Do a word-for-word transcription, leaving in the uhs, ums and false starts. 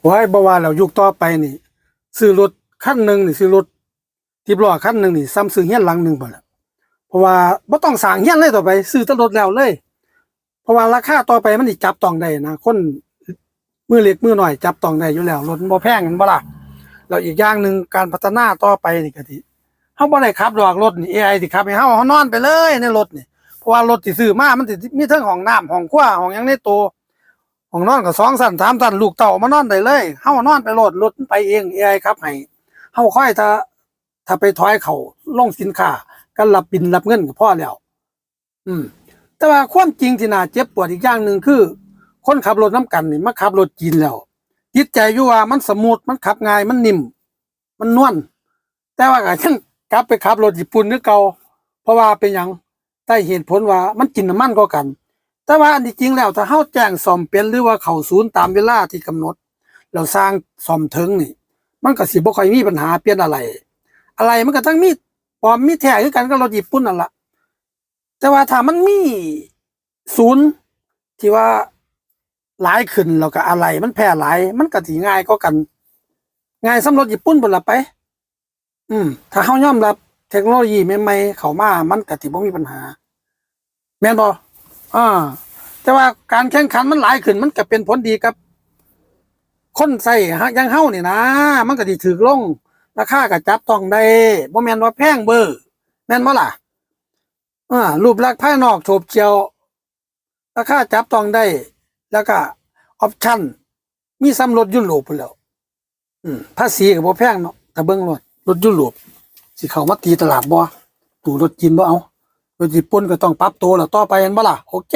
โอ้ย บ่ว่าแล้ว ยุคต่อไปนี่ ซื้อรถคันหนึ่งนี่ ซื้อรถสิบล้อคันหนึ่งนี่ ส่ำซื้อเรือนหลังหนึ่งพุ้นแหละ เพราะว่าบ่ต้องสร้างเรือนเลยต่อไป ซื้อแต่รถแล้วเลย เพราะว่าราคาต่อไปมันสิจับต้องได้นะ คนมือเล็กมือน้อยจับต้องได้อยู่แล้ว รถมันบ่แพง แม่นบ่ล่ะ แล้วอีกอย่างหนึ่ง การพัฒนาต่อไปนี่ก็สิ เฮาบ่ได้ขับดอก รถนี่ เอไอ สิขับให้เฮา เฮานอนไปเลยในรถนี่ เพราะว่ารถที่ซื้อมามันสิมีเทิงห้องน้ำ ห้องครัว ห้องหยังในตัว ห้องนอนก็สองชั้นสามชั้น ลูกเต้ามานอนได้เลย เฮานอนไปโลด รถมันไปเอง เอไอ ขับให้ เฮาคอยถ้า ถ้าไปถอยเข้าโรงสินค้า ก็รับบิลรับเงินก็พอแล้ว อืม แต่ว่าความจริงที่น่าเจ็บปวดอีกอย่างหนึ่งคือ คนขับรถนำกันนี่มาขับรถจีนแล้ว ติดใจอยู่ว่ามันสมูท มันขับง่าย มันนิ่ม มันนวล แต่ว่าก็ยังกลับไปขับรถญี่ปุ่นคือเก่า เพราะว่าเป็นหยัง ได้เหตุผลว่ามันกินน้ำมันกว่ากัน แต่ว่าอันที่จริงแล้ว ถ้าเฮาแจ้งซ่อมเป็น หรือว่าเข้าศูนย์ตามเวลาที่กำหนด แล้วช่างซ่อมถึงนี่ มันก็สิบ่ค่อยมีปัญหาเปลี่ยนอะไหล่ อะไหล่มันก็ต้องมีปลอมมีแท้คือกันกับรถญี่ปุ่นนั่นล่ะ แต่ว่าถ้ามันมีศูนย์ที่ว่าหลายขึ้น แล้วก็อะไหล่มันแพร่หลาย มันก็สิง่ายกว่ากัน ง่ายส่ำรถญี่ปุ่นพุ้นล่ะไป อืม ถ้าเฮายอมรับเทคโนโลยีใหม่ๆเข้ามา มันก็สิบ่มีปัญหา แม่นบ่ อ่า แต่ว่าการแข่งขันมันหลายขึ้น มันก็เป็นผลดีกับคนใช้ อย่างเฮานี่นะ มันก็สิถูกลง ราคาก็จับต้องได้ บ่แม่นว่าแพงเบ้อ แม่นบ่ล่ะ อ่า รูปลักษณ์ภายนอกโฉบเฉี่ยว ราคาจับต้องได้ แล้วก็ ออปชั่น มีส่ำรถยุโรปพุ้นแหล้ว อืม ภาษีก็บ่แพงเนาะ ถ้าเบิ่งรถ รถยุโรป สิเข้ามาตีตลาดบ่ ตู้รถจีนบ่เอา รถญี่ปุ่นก็ต้องปรับตัวแล้วต่อไป แม่นบ่ล่ะ โอเค